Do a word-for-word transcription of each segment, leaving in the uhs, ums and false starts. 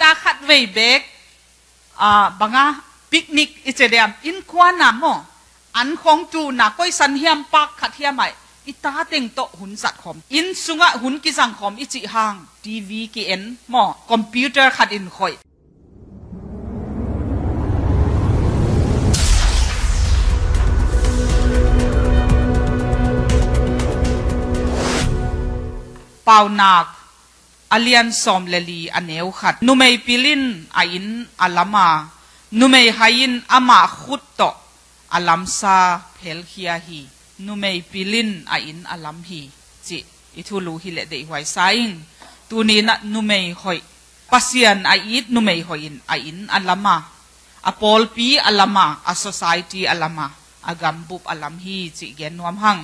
A khat vei bek, ah, banga picnic i ci diam, innkuan a maw, an khong tun a koi san hiam, park khat hiam ah i ta teng tawh hun zat khawm, inn sungah hun kizang khawm i cih hang, T V ki-en maw, computer khat in khoih. Paunak a lian sawm le li a neu khat. Numei pil in a inn a lam a, numei hai in amah khut tawh a lamsa phelkhia hi. Numei pil in a inn a lam hi, cih i thulu hi leh deihhuai sa ing. Tuni-in ah numei hoih, Pasian a it numei hoih in a inn a lam a, a pawlpi a lam a, a society a lam a, a gambup a lam hi cih gen nuam hang.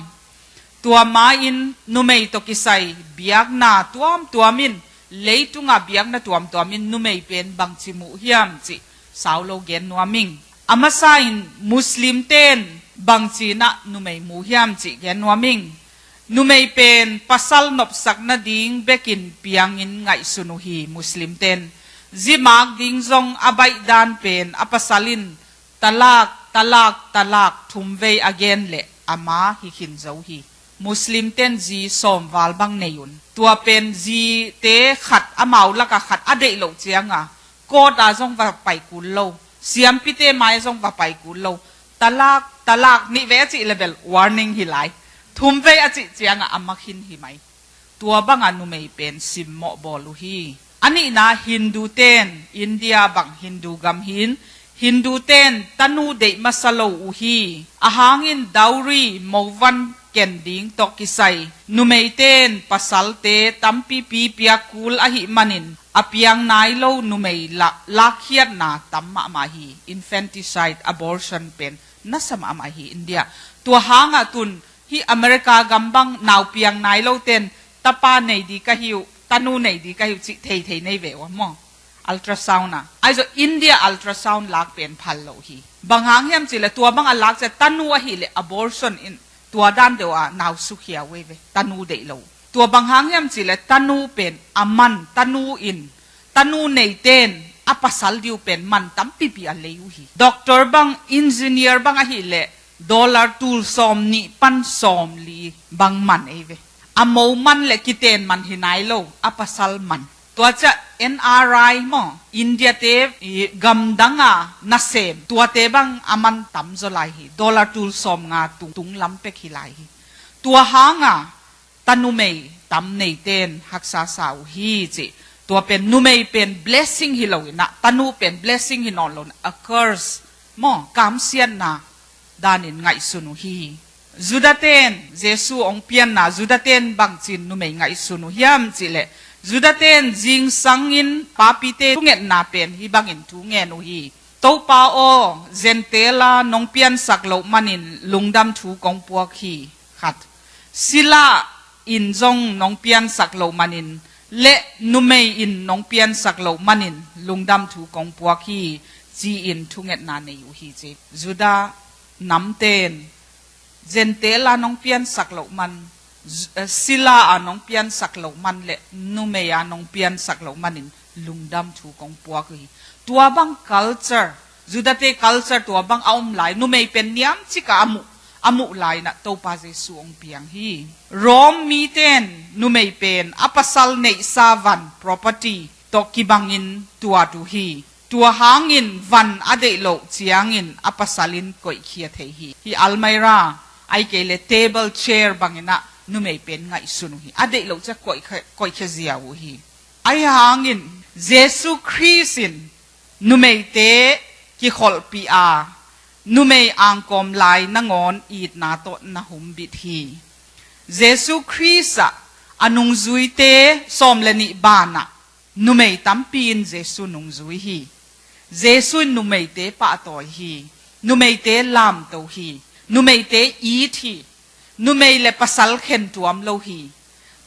Tua ma-in numei tawh kisai biakna tuamtuam in, leitunga biakna tuamtuam in numei pen bangci muh hiam cih sau lo gen nuam ing. A masa in Muslim ten bangci-in ah numei mu hiam cih gen nuam ing. Numei pen pasal nopsak nading bekin piangin ngaihsun uh hi Muslim ten. Zimak ding zong a baihdan pen a pasal in talak, talak, talak thumvei a gen leh a ma hi khin zo hi. Muslim ten zi sawmval bang nei un. Tua pen zite khat, amau laka khat a deih loh cianga court a zong va pai kul lo, siampite mai zong va pai kul lo. Talak, talak nih vei a cih leh bel warning hi lai. Thumvei a cih cianga a ma khin hi mai. Tua banga numei pen simmawh bawl uh hi. A nihna Hindu ten, India bang Hindu gam hi-in, Hindu ten tanu deih masa lo uh hi. A hangin dowry, movan ken ding tawh kisai, numei ten pasalte tampipi piak kul ahih manin, a piang nai lo numei la-, lakkhiatna tam mahmah hi. Infanticide, abortion pen nasa mahmah hi India. Tua hangah tun hih America gam bang nau piang nai lo ten tapa nei di ka hi uh, tanu nei di ka hi uh cih theithei nei ve uh a maw. Ultrasound a. Ahi zong India ultrasound lak pen phal lo hi. Bang hang hiam cih leh tua bang a lak ciang tanu ahih leh abortion in tua dan deuh a nau sukhia uh ei ve. Tanu deih lo. Tua bang hang hiam cih leh tanu pen a man, tanu in, tanu nei ten a pasal diu pen man tampipi a lei uh hi. Doctor bang, engineer bang ahih leh dollar tul sawm nih pan sawm li bang man ei ve. A mo man leh kiten man hi nai lo, a pasal man. Tua ciang N R I maw, India te i gamdang a nasem, tuate bang a man tam zaw lai hi. Dollar tul sawm nga tung, tung lam pek hi lai hi. Tua hanga tanu mei tam nei ten haksa sa uh hi cih. Tua pen numei pen blessing hi lo in ah, tanu pen blessing hi nawn lo in ah, a curse maw, kamsiatna danin ngaihsun uh hi. Judah ten Jesu hong pianna, Judah ten bangcin numei ngaihsun uh hiam cih leh, Judah ten zingsangin papite thungetna pen hih bangin thu ngen uh hi. Topa aw, Gentile-a nong piansak loh manin lungdam thu kong puak hi. Khat. Sila in zong nong piansak loh manin, le numei in nong piansak loh manin lungdam thu kong puak hi, ci-in thungetna nei uh hi ci. Judah namten Gentile-a nong piansak loh man, Z-, eh, sila-a nong piansak loh man le numei-a nong piansak loh manin lungdam thu kong puak uh hi. Tua bang culture, Judah-te culture tua bang a om lai, numei pen niamcik a a muh, a muh lai in ah Topa Jesu hong piang hi. Rome miten numei pen a pasal neihsa van, property tawh kibangin tuat uh hi. Tua hangin van a deih loh ciangin a pasal in koihkhia thei hi. Hih almirah, ahih kei leh table, chair bangin ah numei pen ngaihsun uh hi. A deih loh ciang koihkhia, koihkhia ziau uh hi. Ahi hangin Jesu Khrist in numeite kikholhpih a, numei angkawm lai nangawn itna tawh na humbit hi. Jesu Khrist ah a nungzuite sawm le nih banah numei tampi in Jesu nungzui hi. Jesu in numeite pahtawi hi. Numeite lamto hi. Numeite it hi. Numei le pasal khentuam lo hi.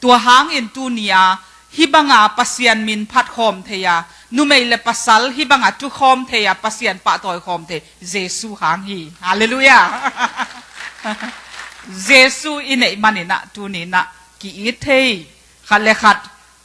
Tua hangin tuni-a hih banga Pasian min phat khawm thei a, numei le pasal hih banga thu khawm thei a, Pasian pahtawi khawm thei Jesu hang hi. Halleluiah. Jesu i neih manin ah tuni-in ah ki-it thei, khat le khat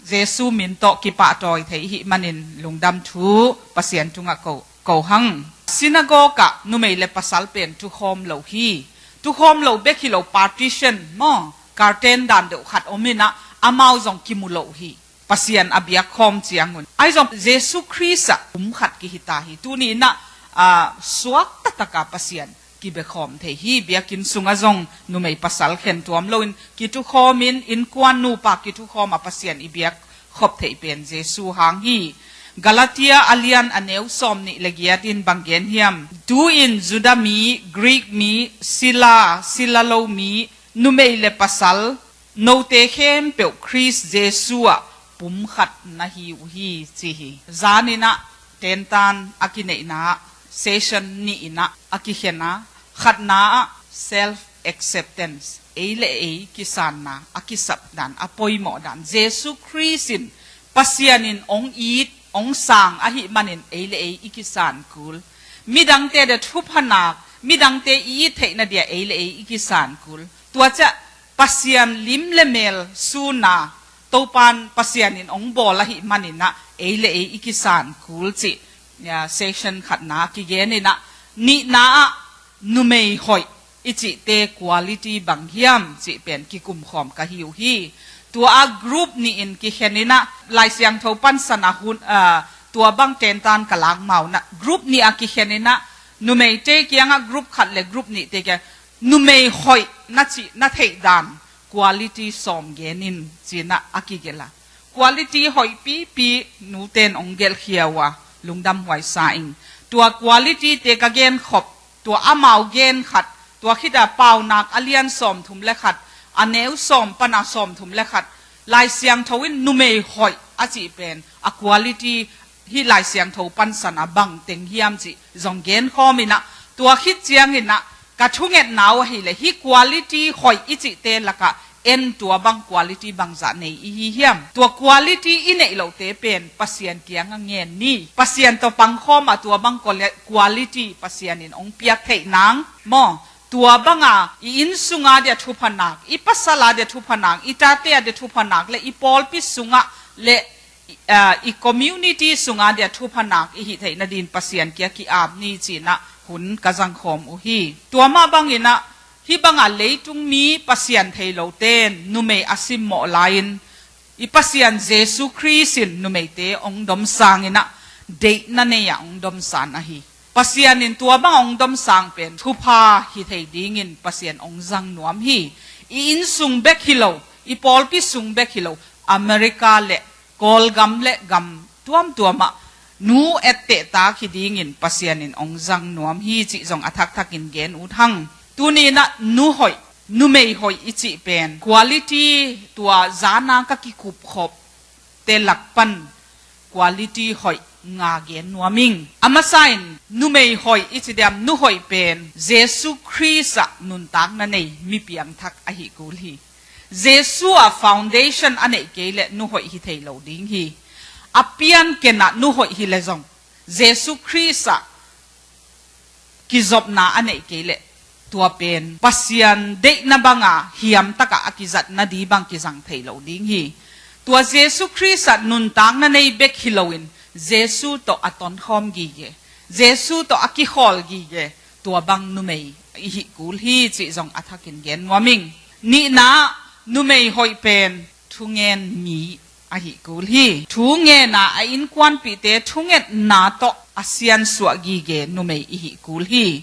Jesu min tawh kipahtawi thei ihih manin lungdam thu Pasian tungah ko, ko hang. Synagogue ah numei le pasal pen tukhawm lo hi. Tukhawm lo bek hi lo, partition maw, curtain dan deuh khat om in ah, amau zong kimu lo hi. Pasian a biakkhawm ciangun. Ahi zong Jesu Khrist ah pum khat kihita hi. Tuni in ah, ah, suak taktak a Pasian kibiakhawm thei hi. Biakinn sungah zong numei pasal khen tuam loin kitukhawm in, innkuan nupa kitukhawm a Pasian i biak khop theih pen Jesu hang hi. Galatia a lian a neu sawm nih le giat in bang gen hiam? Tu-in Judah mi, Greek mi, sila, sila lo mi, numei le pasal, note khempeuh Khrist Jesu ah pum khat na hi uh hi, ci hi. Zan in ah tentan a kineihna ah session nih in ah a kikhen a, khatna ah self acceptance, ei le ei kisanna, a kisap dan, a poimawh dan, Jesu Khrist in Pasian in ong it, ong sang ahih manin ei le ei i kisan kul. Midangte dia thupha nak, midangte i it theihna dia ei le ei i kisan kul. Tua ciah Pasian lim le mel sun a, Topan Pasian in ong bawl ahih manin ah ei le ei i kisan kul cih, ya, session khatna kigen in ah, nihna ah numei hoih i cihte quality bang hiam cih pen kikumkhawm ka hi uh hi. Tua a group nih in kikhen in ah, Lai Siangtho pansan a hun, ah, tua bang tentan ka lak ma un ah, group nih a kikhen in ah, numeite kiangah group khat le group nihte kiang, numei hoih na cih, na theih dan quality sawm gen in, ci in ah a kigelh a. Quality hoih pipi nuten ong gelhkhia uh a, lungdam huai sa ing. Tua quality te ka gen khop, tua amau gen khat, tua khit a Paunak a lian sawmthum le khat, a neu sawm pan a sawmthum le khat, Lai Siangtho in numei hoih a cih pen a quality hi Lai Siangtho pansan a bang teng hiam cih zong genkhawm in ah, tua khit ciangin ah ka thungetna uh ahih leh hih quality hoih i cihte lakah en tua bang quality bangzah nei i hi hiam? Tua quality i neih lote pen Pasian kiangah ngen ni. Pasian tawh pangkhawm a tua bang quali-, quality Pasian in ong piak theih nang maw? Tua banga i inn sunga dia thupha nak, i pasal a dia thupha nak, i tate a dia thupha nak le i pawlpi sungah le, ah, i community sunga dia thupha nak i hih theih nadin Pasian kia ki-ap ni, ci in ah hun ka zangkhawm uh hi. Tua mah bangin ah hih banga leitung mi Pasian thei loten numei a simmawh lai-in i Pasian Jesu Khrist in numeite ong domsang in ah deihna nei ah ong domsan ahi. Pasian in tua bang ong domsang pen thupha hi thei dingin Pasian ong zang nuam hi. I inn sung bek hi lo, i pawlpi sung bek hi lo, America le Kawlgam le gam tuamtuam ah nu etteh tak hi dingin Pasian in ong zang nuam hi cih zong a thakthak in gen ut hang. Tuni in ah nu hoih, numei hoih i cih pen quality, tua zan a ka kikup khop te lak pan quality hoih nga gen nuam ing. A masa in numei hoih i ci diam, nu hoih pen Jesu Khrist ah nuntakna nei mi piangthak ahih kul hi. Jesu ah foundation a neih kei leh nu hoih hi thei lo ding hi. A pianken ah nu hoih hi leh zong Jesu Khrist ah kizopna a neih kei leh tua pen Pasian deihna banga hiam takah a kizat nadi bang kizang thei lo ding hi. Tua Jesu Khrist ah nuntakna nei bek hi loin Jesu tawh a tonkhawm gige, Jesu tawh a kikhawl gige, tua bang numei i hih kul hi cih zong a thakin gen nuam ing. Nihna, numei hoih pen thungen mi ahih kul hi. Thungen a, a innkuanpihte thungetna tawh a siansuah gige numei i hih kul hi.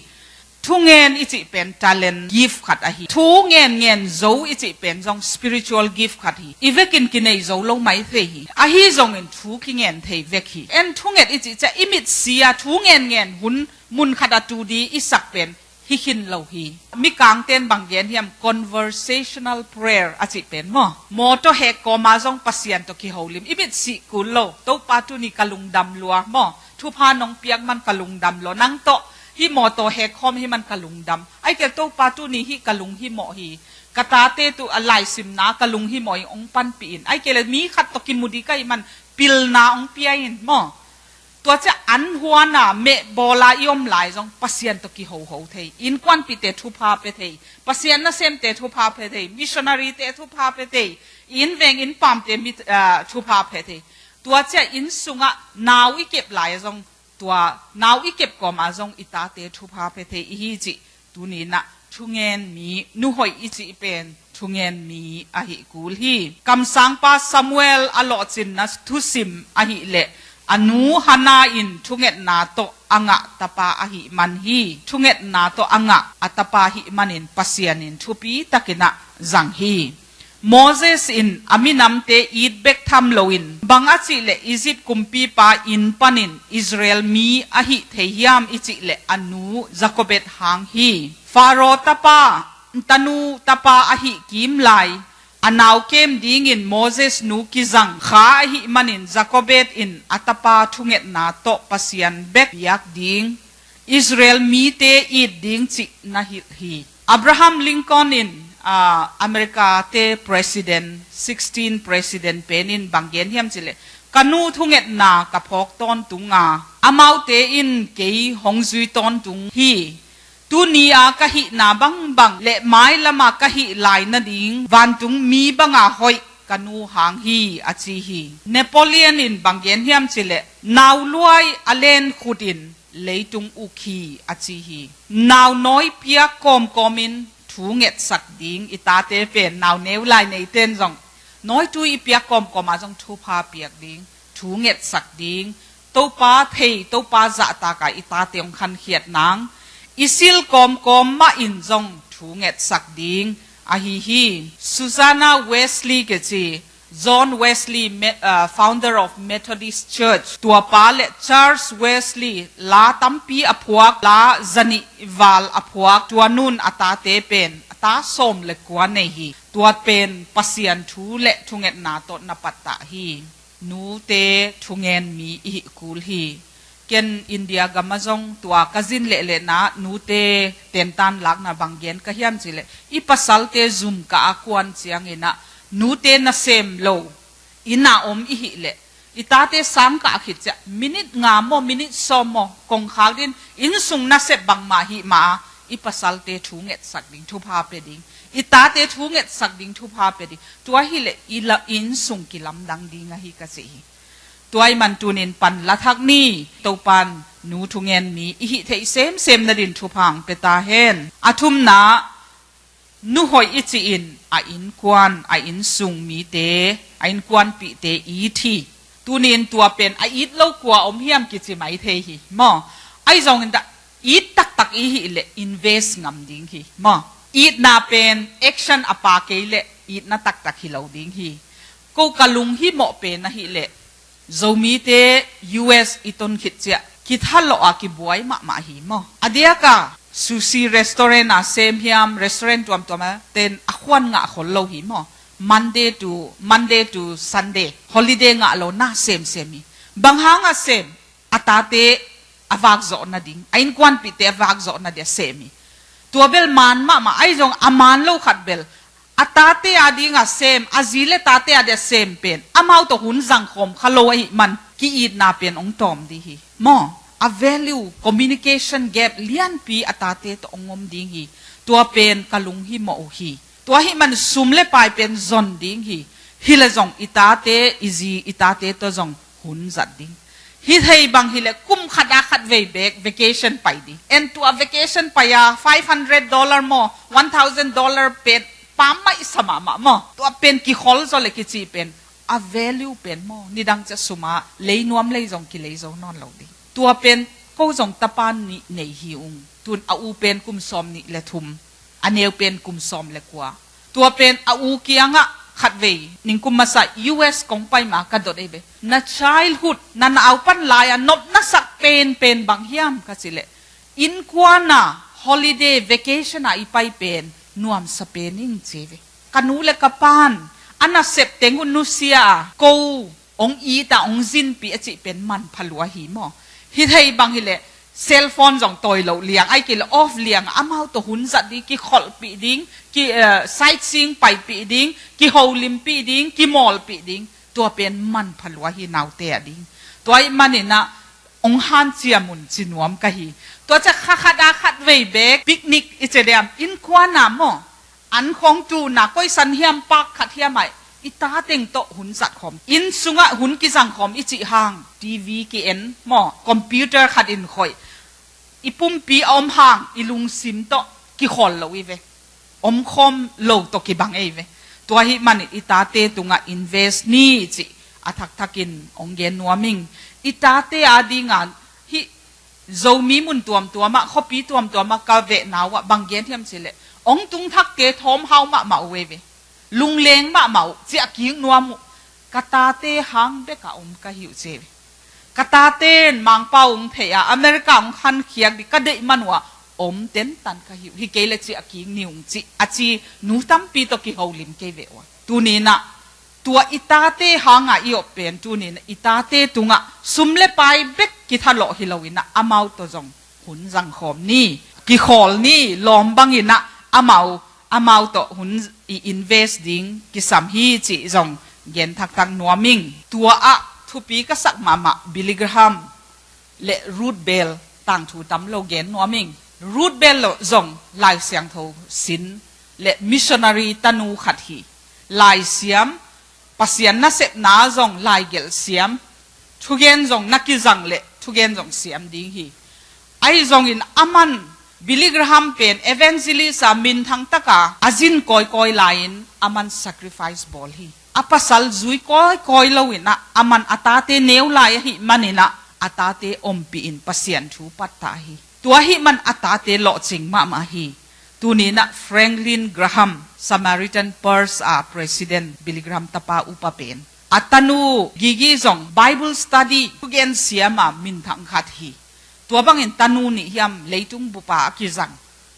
Thungen i cih pen talent, gift khat ahi. Thu ngenngen zo i cih pen zong spiritual gift khat hi. I vekin kinei zo lo mai thei hi. Ahi zongin thu kingen thei vek hi. En thunget i cih ciah i mitsi a thu ngenngen hun mun khat a tu di i sak pen hi khin lo hi. Mikangten bang gen hiam, conversational prayer a cih pen maw? Mawtaw hek kawma zong Pasian tawh kiholim, i mit sih kul lo. Topa tuni ka lungdam lua maw? Thupha nong piak man ka lungdam lua. Nang tawh hih mawtaw hek khawm hi man ka lungdam. Ai kei Topa tuni hih ka lunghimawh hi. Ka tate tu a laisimna ka lunghimawh hi, ong panpih in. Ai kei le mi khat tawh kimu di ka hih man pilna ong pia in maw? Tua ciah an huana mehbawla i om lai zong Pasian tawh kihoho thei. Innkuanpihte thupha pe thei. Pasian nasemte thupha pe thei. Missionary te thupha pe thei. Inn veng inn pamte mi, ah, thupha pia thei. Tua ciang inn sungah nau i kep lai a zong, tua nau i kep kawma zong i tate thupha pia thei i hi cih tuni-in ah thungen mi, nu hoih i cih pen thungen mi ahi kul hi. Kamsangpa Samuel a lawhcinna thusim ahih leh a nu Hannah in thungetna tawh a ngah tapa ahih man hi. Thungetna tawh a ngah a tapa ahih manin Pasian in thupi takin ah zang hi. Moses in a minamte it bek tham loin, bang a cih leh Egypt kumpipa inn panin Israel mi ahi thei hiam i cih leh a nu Jochebed hang hi. Pharaoh tapa, tanu tapa ahi kim lai, a nau kem dingin Moses nu kizang kha ahih manin Jochebed in a tapa thungetna tawh Pasian bek biak ding, Israel mite it ding cih na hilh hi. Abraham Lincoln in, ah, America te president, sixteen president pen in bang gen hiam cih leh, ka nu thungetna ka phawk tawntung a, amaute in kei hong zui tawntung hi. Tuni-a ka hihna bangbang leh mailama ka hih lai nading vantung mi banga hoih ka nu hang hi, a ci hi. Napoleon in bang gen hiam cih leh, nau luai a len khut in leitung uk hi, a ci hi. Nau nawi piak kawmkawmin thu ngetsak ding, i tate pen nau neu lai neite in zong nawitui i piak kawmkawma zong thupha piak ding, thu ngetsak ding, Topa thei, Topa zahtak a i tate hong khankhiat nang, i sil kawmkawm mah in zong thu ngetsak ding ahi hi. Susanna Wesley kici, John Wesley, Me-, ah, founder of Methodist Church, tua pa leh Charles Wesley la tampi a phuak, la zanih val a phuak, tua nu'n a tate pen a ta sawm leh kua nei hi. Tua pen Pasian thu leh thungetna tawh na pattah hi. Nute thungen mi i hih kul hi. Ken India gam ah zong tua ka zin lehlehna nute tentan lakna bang gen ka hiam cih leh, i pasalte zum kah a kuan ciangin ah nute nasem lo inn ah om i hih leh, i tate sang kah khit ciang minute nga maw, minute sawm maw, kongkhak dingin inn sung nasep bangmah hih mah a, i pasalte thu ngetsak ding, thupha pia ding, i tate thu ngetsak ding, thupha pia ding. Tua hi leh i la, inn sung kilamdang ding ahi, ka ci hi. Tua ahih man tunin pan la thak ni. Topa'n nu thungen mi i hih theih semsem nadingin thupha hong pia ta hen. A thumna, nu hoih i cih in a innkuan, a inn sung mite, a innkuanpihte it hi. Tunin tua pen a it lo kua om hiam kici mai thei hi maw. Ahi zongin dah it taktak i hih leh invest ngam ding hi maw. Itna pen action a pha kei leh itna taktak hi lo ding hi. Ko ka lunghimawh pen ahih leh, Zomite U S i ton khit ciang kithalawh a kibuai mahmah hi maw. A diak a sushi restaurant a sem hiam, restaurant tuamtuam a ten a khuan ngah khol lo hi maw. Monday to, Monday to Sunday holiday ngah lo na semsem hi. Bang hang a sem? A tate a vakzawh nading, a innkuanpihte a vakzawh nading a sem hi. Tua bel man mahmah, ahi zong a man lo khat bel a tate a ding a sem, a zi leh tate a ding a sem pen amau tawh hun zangkhawm kha lo ahih man ki-itna pen hong tawm ding hi maw. A value, communication gap lianpi a tate tawh hong om ding hi. Tua pen ka lunghimawh uh hi. Tua ahih man sum leh pai pen zon ding hi. Hi leh zong i tate, i zi, i tate tawh zong hun zat ding. Hi thei bang hi leh kum khat a khat vei bek vacation pai ding. En, tua vacation pai a five hundred dollar maw, one thousand dollar pen pammaih sa mahmah maw. Tua pen kikhol zaw leh kici pen a value pen maw, nidang ciang sum a lei nuam lei zong kilei zo nawn lo ding. Tua pen ko zong tapa nih nei hi ung. Tu'n a u pen kum sawmnih leh thum, a neu pen kum sawm leh kua. Tua pen a u kiangah khatvei ningkum masa U S kong pai ma ka dot ei ve. Na childhood, na naupan lai a nop na sak penpen bang hiam ka cih leh, innkuan a holiday vacation a i pai pen nuamsa pen ing, ci ei ve. Ka nu leh ka pa'n a nasep teng uh nusia a, ko hong it a, hong zinpih a cih pen manpha lua hi maw. Hi thei bang hi leh cellphone zong tawi loh liang, ahih kei leh off liang a, amau tawh hun zat ding, kikholhpih ding, ki, eh, sightseeing paipih ding, kiholimpih ding, kimawlpih ding. Tua pen manpha lua hi naute a ding. Tua ahih manin ah hong hanciam un ci nuam ka hi. Tua ciang kha khat a khat vei bek picnic i ci diam, innkuan a maw, an khong tun a, koi san hiam, park khat hiam ah I ta teng tawh hun zat khawm, inn sungah hun kizang khawm i cih hang, T V ki-en maw, computer khat in khoih, i pumpi a om hang i lungsim tawh kikhawl lo i ve. Omkhawm lo tawh kibang ei ve. Tua ahih manin i tate tungah invest ni cih a thakthak in hong gen nuam ing. I tate adinga hih Zomi mun tuamtuamah, khuapi tuamtuamah ka vehna uh ah bang gen hiam cih leh, hong tungthakte thawmhau mahmah uh ei ve. Lungleng mahmah uh, ciah kik nuam uh. Ka tate hang bek a om ka hi uh ci ei ve. Ka tate in Mangpau hong phei a, America hong khankhiak ding ka deih man uh a om tentan ka hi uh. Hi kei leh ciah kik ni ung cih a ci nu tampi tawh kiholim kei ve uh a. Tuni in ah tua i tate hanga i op pen, tuni in ah i tate tungah sum le pai bek kithalawh hi lo in ah amau tawh zong hun zang khawm ni, kikhawl ni, lawm bangin ah amau, amau tawh hun i invest ding kisam hi cih zong gen thakthak nuam ing. Tua ah thupi ka sak mahmah Billy Graham le Ruth Bell tangthu tam lo gen nuam ing. Ruth Bell lo zong Lai Siangtho sin le missionary tanu khat hi. Laisiam, Pasian nasepna zong laigelh siam, thugen zong na kizang le thugen zong siam ding hi. Ahi zongin aman Billy Graham pen evangelist a minthang taka a zin kawikawi lai-in aman sacrifice bawl hi. A pasal zui kawikawi loin ah aman a tate neu lai ahih manin ah a tate ompih in Pasian thu pattah hi. Tua ahih man a tate lawhcing mahmah hi. Tuni in ah Franklin Graham, Samaritan Purse a president, Billy Graham tapa upa pen, a tanu Gigi zong Bible study, thugen siam a minthang khat hi. Tua bangin tanu nih hiam leitung bupa a kizang,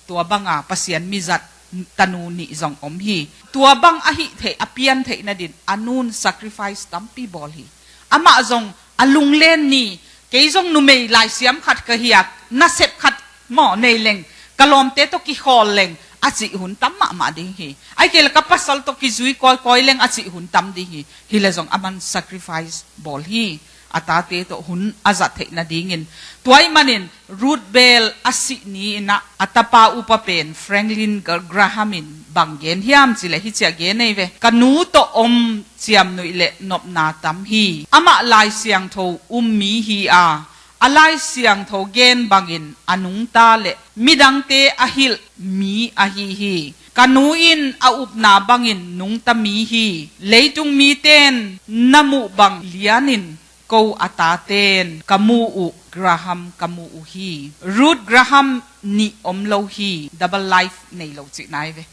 tua banga Pasian mizat tanu nih zong om hi. Tua bang ahi theih, a pian theih nadin a nun sacrifice tampi bawl hi. Amah zong a lunglen ni, kei zong numei laisiam khat ka hi a, nasep khat maw nei leng ka lawmte tawh kikhawl leng a cih hun tam mahmah ding hi. Ahih kei leh ka pasal tawh kizui kawikawi leng a cih hun tam ding hi. Hi leh zong aman sacrifice bawl hi. A tate tawh hun a zat theih nadingin. Tua ahih manin Ruth Bell a sih ni-in ah a tapa upa pen Franklin Gra-, Graham in bang gen hiam cih leh hih ciah gen ei ve. Ka nu tawh om ciamnuih le nopna tam hi. Amah Lai Siangtho um mi hi a, a Lai Siangtho gen bangin a nungta le midangte a hilh mi ahi hi. Ka nu in a upna bangin nungta mi hi. Leitung mite in na muh bang lianin ko a taten ka mu uh, Graham ka mu uh hi. Ruth Graham nih om lo hi, double life nei lo cihna hi ve.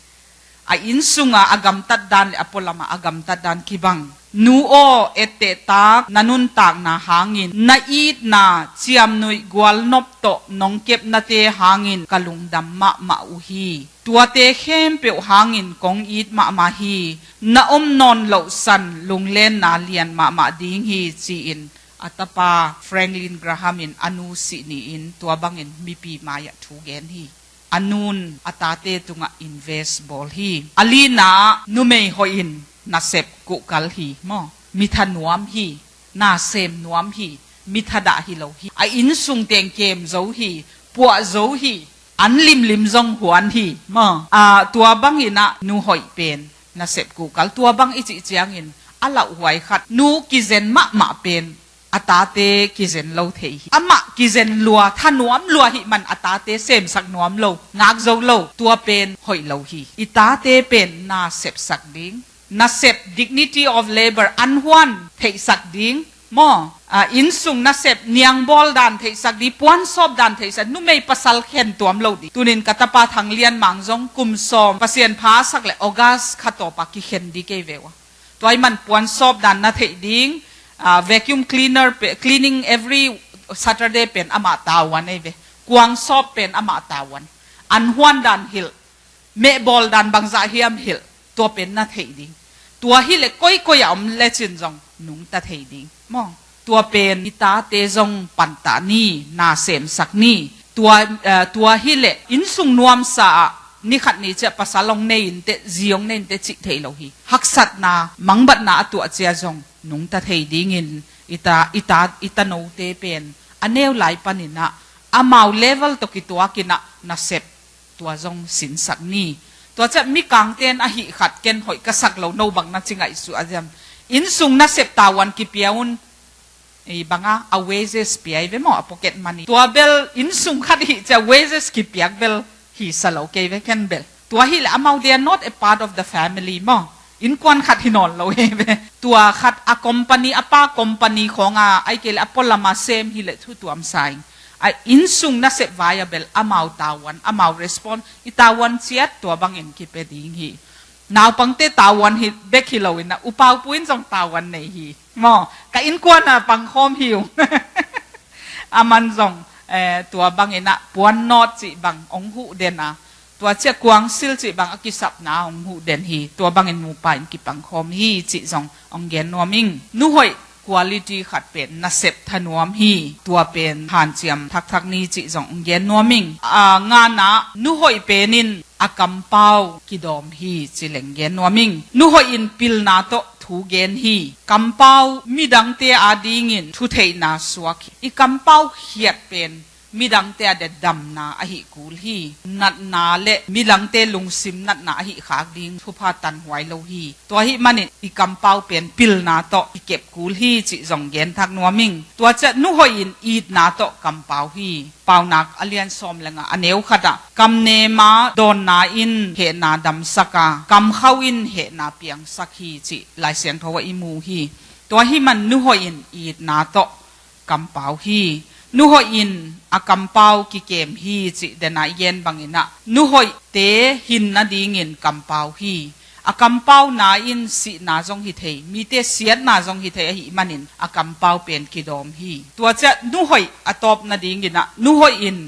A inn sunga a gamtat dan le a pualamah a gamtat dan kibang. Nu aw, etteh tak, na nuntakna hangin, na itna, ciamnuih gualnop tawh nong kepnate hangin ka lungdam mahmah uh hi. Tuate khempeuh hangin kong it mahmah hi. Na om nawn loh san lunglenna lian mahmah ding hi, ci-in a tapa Franklin Graham in a nu sih ni-in tua bangin mipi mai-ah thu gen hi. A nun a tate tungah invest bawl hi. A lina ah numei hoih in nasep kuhkal hi maw. Mi thanuam hi, nasem nuam hi, mi thadah hi lo hi. A inn sung teng kem zo hi, puah zo hi, an limlim zong huan hi maw. A, tua bangin ah nu hoih pen nasep kuhkal, tua bang i cih ciangin a lauhuai khat, nu kizen mahmah pen a tate kizen lo thei hi. Amah kizen lua, thanuam lua ahih man a tate semsak nuam lo, ngak zo lo, tua pen hoih lo hi. I tate pen nasepsak ding, nasep, dignity of labor, an huan theihsak ding maw. A, inn sung nasep, niangbawl dan theihsak ding, puansawp dan theihsak, numei pasal khen tuam lo ding. Tunin ka tapa Thang Lian Mang zong kum sawm Pasian pha a sak le August kha tawpa kikhen ding kei ve uh a. Tua ahih man puansawp dan na theih ding, a, vacuum cleaner pe-, cleaning every Saturday pen amah tavuan ei ve. Kuangsawp pen amah tavuan. An huan dan hilh, mehbawl dan bangzah hiam hilh, tua pen na theih ding. Tua hileh koikoi a om lecin zong nungta thei ding maw. Tua pen i tate zong pantah ni, nasemsak ni. Tua, eh, tua hileh inn sung nuamsa ah ni khat ni ciah pasal hong nei inteh, zi hong nei inteh cih theih lo hi. Haksatna, mangbatna a tuah ciah zong nungta thei dingin i ta, i ta, i tanote pen a neu lai panin ah amau level tawh kituakin ah nasep tua zong sinsak ni. Tua ciah mikangten ahih khat ken hoih ka sak lo, no bang na ci ngaihsuah a ziam. Innsung nasep tavuan kipia un, i banga a wages pia i ve maw, a pocket money. Tua bel innsung khat hih ciah wages kipiak bel hisa lo kei ve ken bel. Tua hileh amau, they are not a part of the family maw. Innkuan khat hi nawn lo hi ve. Tua khat a company, a pa company khawnga, ai kei leh a pualama sem hileh thu tuam sa ing. A innsung nasep vai a bel amau tavuan, amau respond, i tavuan ciat tua bangin kipia ding hi. Naupangte tavuan hi bek hi loin ah, U Paupu in zong tavuan nei hi. Maw, ka innkuan a pangkhawm hi ung. Aman zong, eh, tua bangin ah puan nawt cih bang ong huh den a, tua ciah kuangsil cih bang a kisapna ong huh den hi. Tua bangin nupa in kipangkhawm hi cih zong ong gen nuam ing. Nu hoih quality khat pen nasep thanuam hi. Tua pen hanciam thakthak ni cih zong ong gen nuam ing. A, ngana, nu hoih pen in a kampau kidawm hi ci leng gen nuam ing. Nu hoih in pilna tawh thu gen hi. Kampau midangte adingin thutheihna suak hi. I kampau khiat pen midangte a dia damna ahi kul hi. Natna le midangte lungsim natna ahi khak ding thupha tanhuai lo hi. Tua ahih manin i kampau pen pilna tawh i kep kul hi cih zong gen thak nuam ing. Tua ciah nu hoih in itna tawh kampau hi. Paunak a lian sawm le nga a neu khat ah, kamnem a dawnna in hehna damsak a, kamkhau in hehna piangsak hi cih Lai Siangtho ah i mu hi. Tua ahih man nu hoih in itna tawh kampau hi. Nu hoih in a kampau kikem hi cih den a i gen bangin ah, nu hoihte hin nadingin kampau hi. A kampauna in sihna zong hi thei, mite siatna zong hi thei ahih manin a kampau pen kidawm hi. Tua ciah nu hoih a tawp nadingin ah, nu hoih in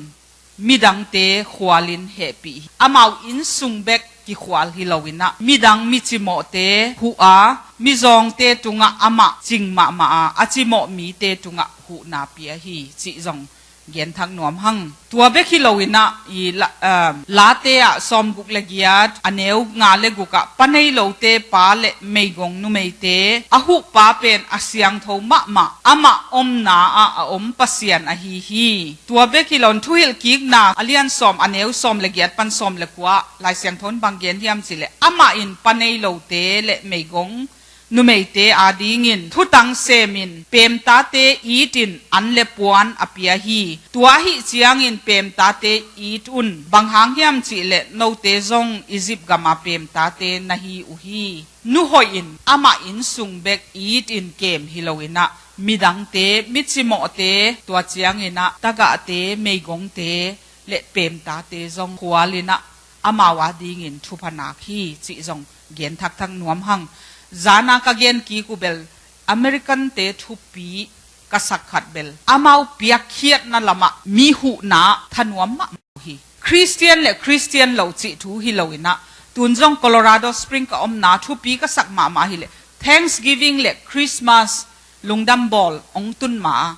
midangte khualin hehpih hi. Amau innsung bek kikhual hi loin ah, midang micimawhte huh a, mizawngte tungah amah cing mahmah a, a cimawh mite tungah huhna pia hi cih zong gen thak nuam hang. Tua bek hi loin ah, i la, um, Late ah sawmguk le giat a neu nga le guk ah, pa nei lote pa le meigong numeite a huhpa pen a siangtho mahmah, amah omna ah a om Pasian ahi hi. Tua bek hi loin Thuhilhkikna a lian sawm a neu sawm le giat pan sawm le kua ah Lai Siangtho in bang gen hiam cih leh, amah in pa nei lote le meigong numeite adingin thutang semin pemtate itin an le puan a pia hi. Tua ahih ciangin pemtate it un, bang hang hiam cih leh note zong Egypt gama pemtate na hi uh hi. Nu hoih in amah innsung bek itin kem hi loin ah, midangte, micimawhte, tua ciangin ah tagahte, meigongte le pemtate zong khualin ah amau adingin thupha nak hi cih zong gen thakthak nuam hang. Zana ka gen kik uh bel, American-te thupi ka sak khat bel, amau piakkhiatna lamah mi huhna thanuam mahmah uh hi. Christian le Christian lo cih thu hi loin ah, tun zong Colorado Spring ka omna thupi ka sak mahmah hi leh, Thanksgiving le Christmas lungdam bawl ong tun ma a,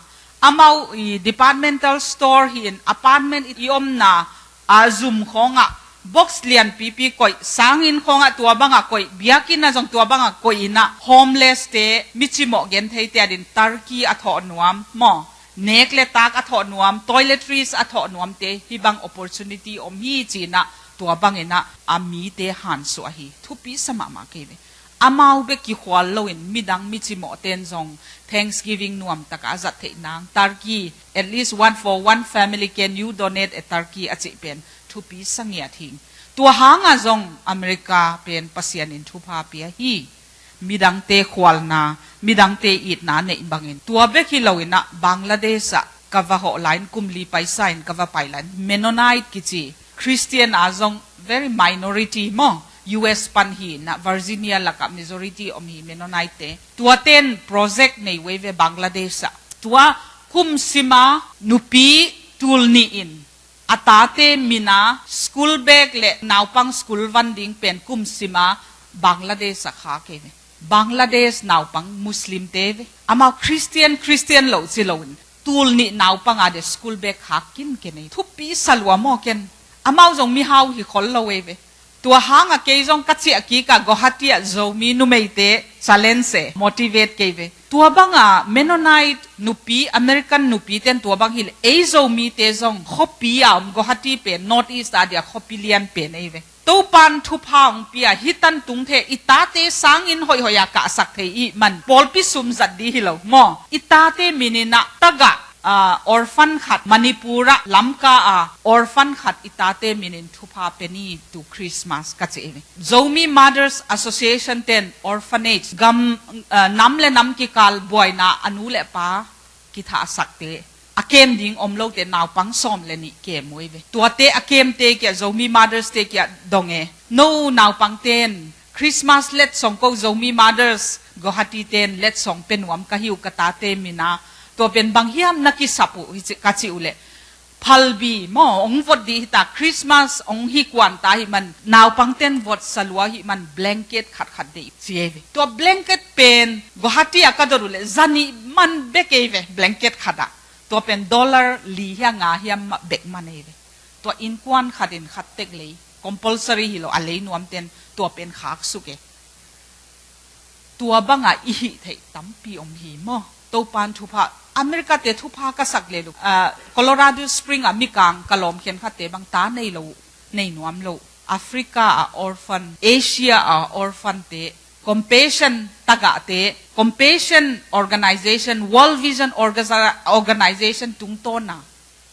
amau i departmental store hi in, apartment i omna a zum khawngah box lianpipi koih, sanginn khawngah tua bangah koih, biakinn ah zong tua bangah koih in ah, homeless-te, micimawh gentheite adin turkey a thawh nuam maw, nek le tak a thawh nuam, toiletries a thawh nuamte hih bang opportunity om hi ci-in ah, tua bangin ah a mite hansuah hi. Thupi sa mahmah kei ve. Amau bek kikhual loin midang micimawhten zong Thanksgiving nuamtakah a zat theih nang, turkey, at least one for one family, can you donate a turkey a cih pen thupi sa ngiat hi. Tua hangah zong America pen Pasian in thupha pia hi. Midangte khualna, midangte itna neih bangin. Tua bek hi loin ah Bangladesh ah ka va hawh lai-in kum li paisa in ka va pai lai-in, Mennonite kici, Christian a zong very minority maw, U S pan hi in ah, Virginia lakah majority om hi Mennonite-te. Tuaten project nei uh ei ve Bangladesh ah. Tua kum sima nupi tul nih in a tate min a school bag le naupang school van ding pen kum sima Bangladesh ah khak ei ve. Bangladesh naupang Muslim-te ve. Amau Christian, Christian lo ci loin, tul nih naupang a dia school bag khak kinken ei. Thupi sa lua maw ken. Amau zong mihau hi khol lo ei ve. Tua hanga kei zong ka ciah kik a Guwahati ah Zomi numeite challenge e, motivate kei ve. Tua banga Mennonite nupi, American nupi ten tua bang hi le, ei Zomite zong khuapi a om Guwahati pen North East a dia khuapi lian pen ei ve. Topan thupha hong pia, hih tan tung the, i tate sangin hoihhoih a kahsak thei i hih man, pawlpi sum zat di hi lo maw. I tate minin ah tagah, ah, orphan khat, Manipur ah Lamka a orphan khat i tate minin thupha pe ni tu Christmas ka ci hi. Zomi Mothers Association ten orphanage, gam, ah, nam le nam kikal buaina a nu le pa kithahsakte, a kem ding om lote naupang sawm le nih kem uh ei ve. Tuate a kemte kiah, Zomi Mothers te kiah dong e. No naupangten Christmas letsong ko, Zomi Mothers Guwahati ten letsong pe nuam ka hi uh ka tate mina. Tua pen bang hiam na kisap uh hi ci, ka ci uh leh, phalbi maw, hong vot dih hi ta, Christmas hong hi kuan ta hi man, naupangten vot sa lua hi man, blanket khatkhat deih ci ei ve. Tua blanket pen Guwahati ah ka dot uh leh za nih man bek ei ve, blanket khat ah. Tua pen dollar li hiam nga hiam mah bek man ei ve. Tua innkuan khatin khat tek lei, compulsory hi lo, a lei nuamten tua pen khak suk e. Tua banga i hih theih tampi om hi maw. Topan thupha, America te thupha ka sak lel uh. Ah, Colorado Spring ah mikang ka lawm khenkhatte bang ta nei lo, nei nuam lo. Africa a orphan, Asia a orphan te, Compassion tagahte, Compassion Organization, World Vision Orga-, Organization tungtawna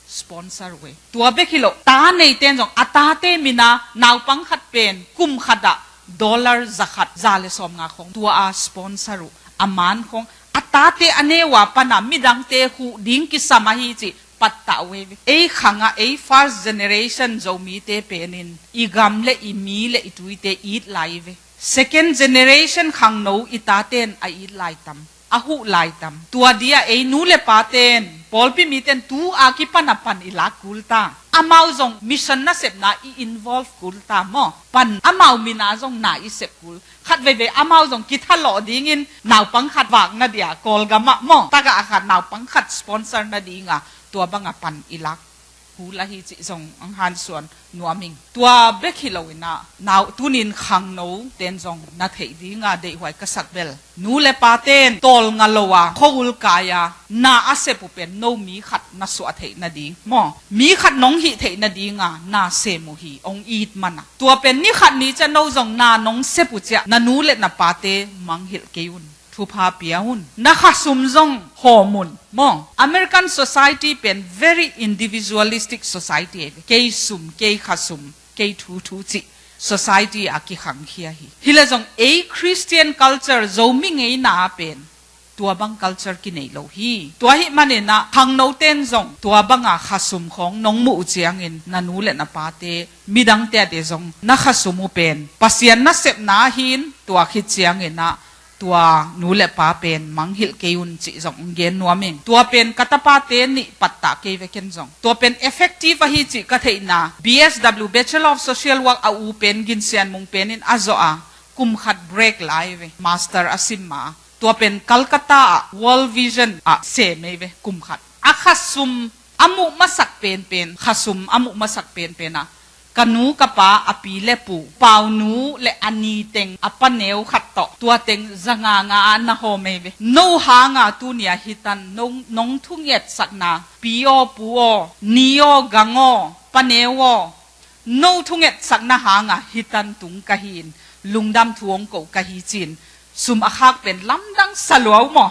sponsor uh e. Tua bek hi lo, ta neiten zong a tate mina naupang khat pen kum khat ah dollar za khat, za le sawm nga khong tua a sponsor uh. A man khong a tate a neu a pana midangte huh ding kisam ahi cih pattah uh e. Ei khangah ei first generation Zomite penin i gam le i mi le i tuite it lai ve. Second generation khangno i taten a it lai tam, a huh lai tam. Tua dia ei nu le paten, pawlpi miten tu a kipan a pan i lak kul ta. Amau zong mission nasepna i involve kul ta maw. Pan amau mina zong na i sep kul. Khat veivei amau zong kithalawh dingin naupang khat vak na dia Kawlgam ah maw, tagah khat naupang khat sponsor na dinga tua banga pan i lak kul ahi cih zong ang hansuan nuam ing. Tua bek hi lo inah, nau tunin khangno ten zong na theih dinga deihhuai ka sak bel, nu le paten tawlnga lo a, khua-ul kai a, na a sep uh pen no mi khat na suah theih nading maw, mi khat nong hih theih nadinga na sem uh hi, ong it mana. Tua pen ni khat ni ciah no zong na nong sep uh ciah na nu le na pate mangngilh kei un. Thupha pia un. Na khasum zong hawm un maw. American society pen very individualistic society ei ve. Kei sum, kei khasum, kei thu thu cih society a kikhangkhia hi. Hi le zong ei Christian culture, Zomi ngeina pen tua bang culture kinei lo hi. Tua hih maninah khangnoten zong tua banga khasum khawng nong muh uh ciangin na nu le na pate, midangte a te zong na khasum uh pen Pasian nasepna ahin, tua khit cianginah tua nu le pa pen mangngilh kei un cih zong ong gen nuam ing. Tua pen ka tapate nih pattah kei ve ken zong. Tua pen effective ahi cih ka theihna, B S W, Bachelor of Social Work a u pen Gin Sian Mung penin a zawh a, kum khat break lai ve, master a sim ma. Tua pen Calcutta ah World Vision ah sem ei ve, kum khat. A khasum a muh masak penpen, khasum a muh masak penpen ah ka nu ka pa, a pi le pu, Paunu le a ni teng a paneu khat tawh tua teng za nga nga ah na hawm ei ve. No hanga tuni a hitan nong, nong thungetsakna, pi aw, pu aw, ni aw, gang aw, paneu aw, no thungetsakna hanga hitan tung ka hi in, lungdam thu ong ko ka hi ci-in, sum a khak pen lamdang sa lua uh maw.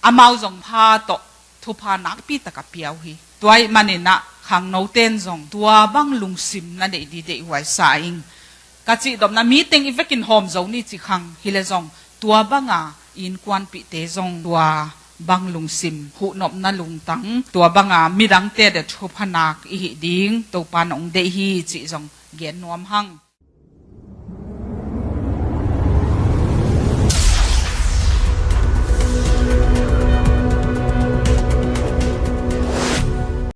Amau zong pha tawh thupha nakpi taka pia uh hi. Tua hih maninah khangnoten zong tua bang lungsim na neih dih deihhuai sa ing. Ka cihdopna, miteng i vekin hawm zo ni ci khang, hi le zong tua banga innkuanpihte zong tua bang lungsim, huhnopna lungtang, tua banga midangte a thupha nak i hih ding Topa nong deih hi cih zong gen nuam hang.